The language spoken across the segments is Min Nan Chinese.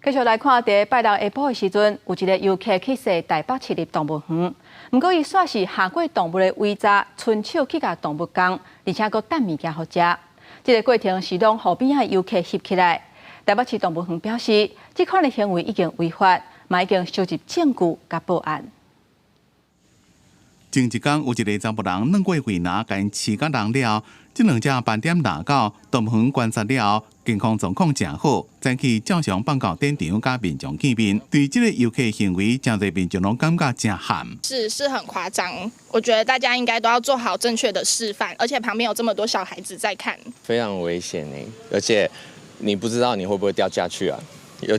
繼續來看，佇拜六下晡的時陣，有一個遊客去踅台北市立動物園，毋過伊煞是跨過動物的圍柵，伸手去共動物仝，而且閣擲物件予食。這个過程是攏予邊仔的遊客翕起來。台北市動物園表示，這款的行為已經違法，嘛已經收集證據佮報案。前一工有一个查埔人鑽過圍欄，共𪜶飼甲籠了。這兩隻斑點藍狗動物園觀察了後，健康狀況誠好，早起照常放到展場佮民眾見面。對這个遊客行為，誠濟民眾攏感覺誠譀。是很誇張，我覺得大家應該都要做好正確的示範，而且旁邊有這麼多小孩子在看，非常危險呢。而且你不知道你會不會掉下去啊？有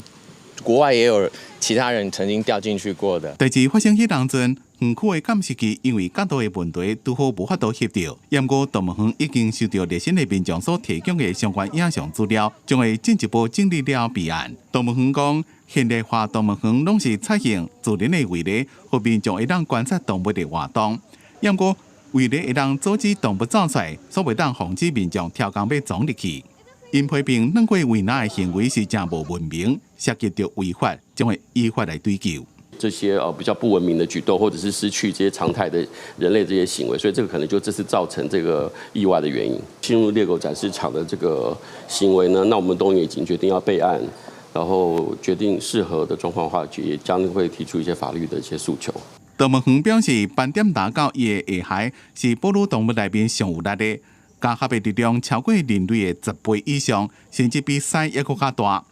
國外也有其他人曾經掉進去過的。代誌發生彼當陣，園區的監視器因為角度的問題，拄好無法度翕著。毋過動物園已經收到熱心的民眾所提供的相關影像資料，將會進一步整理了備案。動物園講，現代化動物園攏是採用自然的圍籬，予民眾會當觀察動物的活動。毋過圍籬會當阻止動物走出來，所袂當防止民眾刁工欲鑽入去。𪜶批評鑽過圍欄的行為是誠無文明，涉及著違法，將會依法來追究。這些比較不文明的舉動，或者是失去這些常態的人類這些行為，所以這個可能就這是造成這個意外的原因。進入獵狗展示場的這個行為呢，那我們動物園已經決定要備案，然後決定適合的狀況的話，也將會提出一些法律的一些訴求。動物園表示，斑點藍狗伊的下頦是哺乳動物內面上有力的，咬合的力量超過人類的10倍以上，甚至比獅猶閣較大。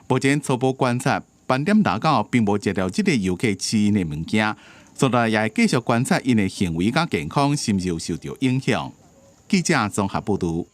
目前初步觀察，斑點藍狗並無食著這个遊客飼𪜶的物件，所以也會繼續觀察𪜶的行為佮健康是毋是有受著影響。記者綜合報導。